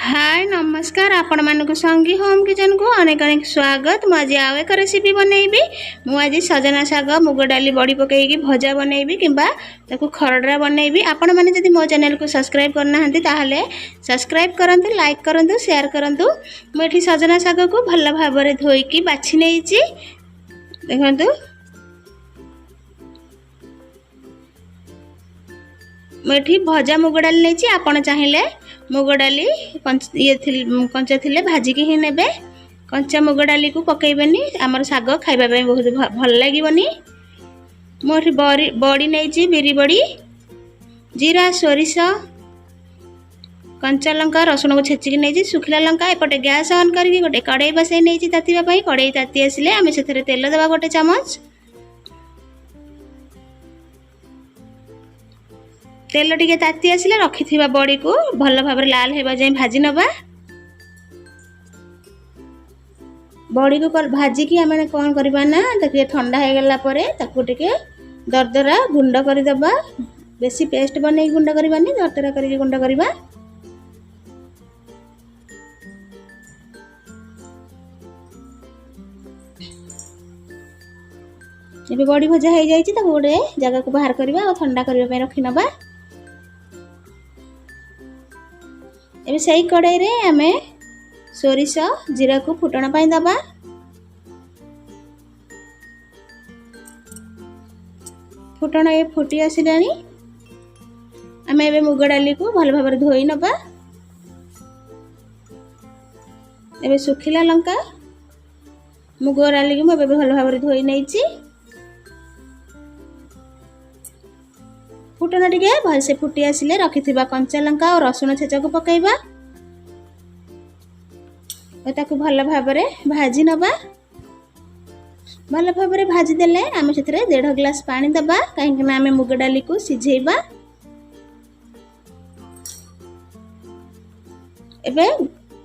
ହାଏ, ନମସ୍କାର। ଆପଣମାନଙ୍କୁ ସଙ୍ଗୀ ହୋମ୍ କିଚେନ୍କୁ ଅନେକ ଅନେକ ସ୍ୱାଗତ। ମୁଁ ଆଜି ଆଉ ଏକ ରେସିପି ବନେଇବି। ମୁଁ ଆଜି ସଜନା ଶାଗ, ମୁଗ ଡାଲି, ବଡ଼ି ପକାଇକି ଭଜା ବନେଇବି କିମ୍ବା ତାକୁ ଖରଡ଼ା ବନେଇବି। ଆପଣମାନେ ଯଦି ମୋ ଚ୍ୟାନେଲକୁ ସବସ୍କ୍ରାଇବ୍ କରିନାହାନ୍ତି, ତାହେଲେ ସବସ୍କ୍ରାଇବ୍ କରନ୍ତୁ, ଲାଇକ୍ କରନ୍ତୁ, ସେୟାର କରନ୍ତୁ। ମୁଁ ଏଠି ସଜନା ଶାଗକୁ ଭଲ ଭାବରେ ଧୋଇକି ବାଛି ନେଇଛି। ଦେଖନ୍ତୁ, ମୁଁ ଏଠି ଭଜା ମୁଗ ଡାଲି ନେଇଛି। ଆପଣ ଚାହିଁଲେ ମୁଗ ଡାଲି ଇଏ କଞ୍ଚା ଥିଲେ ଭାଜିକି ହିଁ ନେବେ। କଞ୍ଚା ମୁଗ ଡାଲିକୁ ପକାଇବେନି, ଆମର ଶାଗ ଖାଇବା ପାଇଁ ବହୁତ ଭଲ ଲାଗିବନି। ମୁଁ ଏଠି ବଡ଼ି ନେଇଛି, ବିରି ବଡ଼ି, ଜିରା, ସୋରିଷ, କଞ୍ଚା ଲଙ୍କା, ରସୁଣକୁ ଛେଚିକି ନେଇଛି, ଶୁଖିଲା ଲଙ୍କା। ଏପଟେ ଗ୍ୟାସ୍ ଅନ୍ କରିକି ଗୋଟେ କଡ଼େଇ ବସାଇ ନେଇଛି ତାତିବା ପାଇଁ। କଡ଼େଇ ତାତି ଆସିଲେ ଆମେ ସେଥିରେ ତେଲ ଦେବା ଗୋଟେ ଚାମଚ। ତେଲ ଟିକେ ତାତି ଆସିଲେ ରଖିଥିବା ବଡ଼ିକୁ ଭଲ ଭାବରେ ଲାଲ ହେବା ଯାଏଁ ଭାଜି ନେବା। ବଡ଼ିକୁ ଭାଜିକି ଆମେ କ'ଣ କରିବା ନା, ଟିକେ ଥଣ୍ଡା ହେଇଗଲା ପରେ ତାକୁ ଟିକେ ଦରଦରା ଗୁଣ୍ଡ କରିଦେବା। ବେଶୀ ପେଷ୍ଟ ବନେଇକି ଗୁଣ୍ଡ କରିବାନି, ଦରଦରା କରିକି ଗୁଣ୍ଡ କରିବା। ଏବେ ବଡ଼ି ଭଜା ହେଇଯାଇଛି, ତାକୁ ଗୋଟେ ଜାଗାକୁ ବାହାର କରିବା ଆଉ ଥଣ୍ଡା କରିବା ପାଇଁ ରଖିନେବା। ଏବେ ସେଇ କଡ଼େଇରେ ଆମେ ସୋରିଷ ଜିରାକୁ ଫୁଟଣ ପାଇଁ ଦେବା। ଫୁଟଣ ଏବେ ଫୁଟି ଆସିଲାଣି। ଆମେ ଏବେ ମୁଗ ଡାଲିକୁ ଭଲ ଭାବରେ ଧୋଇ ନେବା। ଏବେ ଶୁଖିଲା ଲଙ୍କା, ମୁଗ ଡାଲିକୁ ମୁଁ ଏବେ ଭଲ ଭାବରେ ଧୋଇ ନେଇଛି। ଫୁଟଣ ଟିକେ ଭଲସେ ଫୁଟି ଆସିଲେ ରଖିଥିବା କଞ୍ଚା ଲଙ୍କା ଆଉ ରସୁଣ ଛେଚାକୁ ପକାଇବା ଓ ତାକୁ ଭଲ ଭାବରେ ଭାଜି ନେବା। ଭଲ ଭାବରେ ଭାଜିଦେଲେ ଆମେ ସେଥିରେ 1.5 ଗ୍ଲାସ୍ ପାଣି ଦେବା, କାହିଁକିନା ଆମେ ମୁଗ ଡାଲିକୁ ସିଝେଇବା। ଏବେ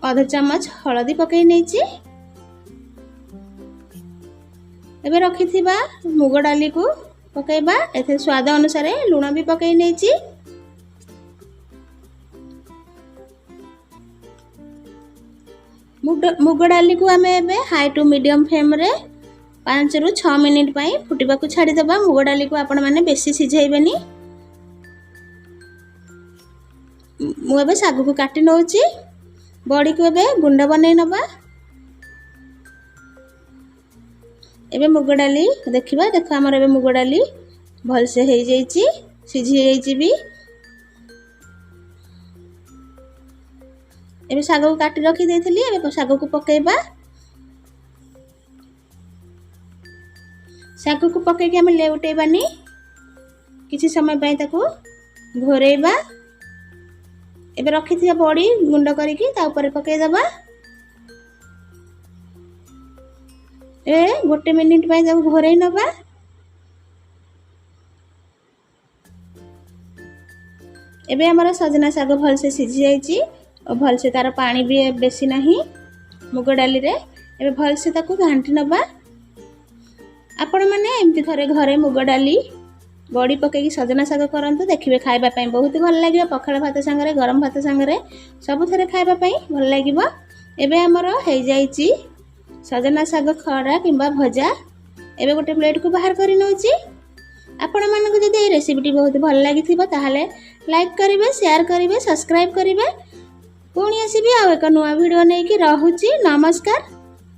ଅଧ ଚାମଚ ହଳଦୀ ପକାଇ ନେଇଛି। ଏବେ ରଖିଥିବା ମୁଗ ଡାଲିକୁ ପକାଇବା। ଏଥିରେ ସ୍ୱାଦ ଅନୁସାରେ ଲୁଣ ବି ପକାଇ ନେଇଛି। ମୁଗ ଡାଲିକୁ ଆମେ ଏବେ ହାଇ ଟୁ ମିଡ଼ିୟମ୍ ଫ୍ଲେମ୍ରେ 5ରୁ 6 ମିନିଟ୍ ପାଇଁ ଫୁଟିବାକୁ ଛାଡ଼ିଦେବା। ମୁଗ ଡାଲିକୁ ଆପଣମାନେ ବେଶୀ ସିଝେଇବେନି। ମୁଁ ଏବେ ଶାଗକୁ କାଟି ନେଉଛି। ବଡ଼ିକୁ ଏବେ ଗୁଣ୍ଡ ବନେଇ ନେବା। ଏବେ ମୁଗ ଡାଲି ଦେଖିବା। ଦେଖ, ଆମର ଏବେ ମୁଗ ଡାଲି ଭଲସେ ହେଇଯାଇଛି, ସିଝି ଯାଇଛି ବି। ଏବେ ଶାଗକୁ କାଟି ରଖିଦେଇଥିଲି, ଏବେ ଶାଗକୁ ପକାଇବା। ଶାଗକୁ ପକାଇକି ଆମେ ଲେଉଟେଇବାନି, କିଛି ସମୟ ପାଇଁ ତାକୁ ଘୋରେଇବା। ଏବେ ରଖିଥିବା ବଡ଼ି ଗୁଣ୍ଡ କରିକି ତା ଉପରେ ପକାଇଦେବା। ଏବେ 1 ମିନିଟ୍ ପାଇଁ ତାକୁ ଘୋରେଇ ନେବା। ଏବେ ଆମର ସଜନା ଶାଗ ଭଲସେ ସିଝି ଯାଇଛି ଓ ଭଲସେ ତାର ପାଣି ବି ବେଶୀ ନାହିଁ ମୁଗ ଡାଲିରେ। ଏବେ ଭଲସେ ତାକୁ ଘାଣ୍ଟି ନେବା। ଆପଣମାନେ ଏମିତି ଥରେ ଘରେ ମୁଗ ଡାଲି, ବଡ଼ି ପକାଇକି ସଜନା ଶାଗ କରନ୍ତୁ, ଦେଖିବେ ଖାଇବା ପାଇଁ ବହୁତ ଭଲ ଲାଗିବ। ପଖାଳ ଭାତ ସାଙ୍ଗରେ, ଗରମ ଭାତ ସାଙ୍ଗରେ, ସବୁଥିରେ ଖାଇବା ପାଇଁ ଭଲ ଲାଗିବ। ଏବେ ଆମର ହେଇଯାଇଛି ସଜନା ଶାଗ ଖଡ଼ା କିମ୍ବା ଭଜା। ଏବେ ଗୋଟେ ପ୍ଲେଟ୍କୁ ବାହାର କରି ନେଉଛି। ଆପଣମାନଙ୍କୁ ଯଦି ଏଇ ରେସିପିଟି ବହୁତ ଭଲ ଲାଗିଥିବ, ତାହେଲେ ଲାଇକ୍ କରିବେ, ସେୟାର କରିବେ, ସବସ୍କ୍ରାଇବ୍ କରିବେ। ପୁଣି ଆସିବି ଆଉ ଏକ ନୂଆ ଭିଡ଼ିଓ ନେଇକି। ରହୁଛି, ନମସ୍କାର।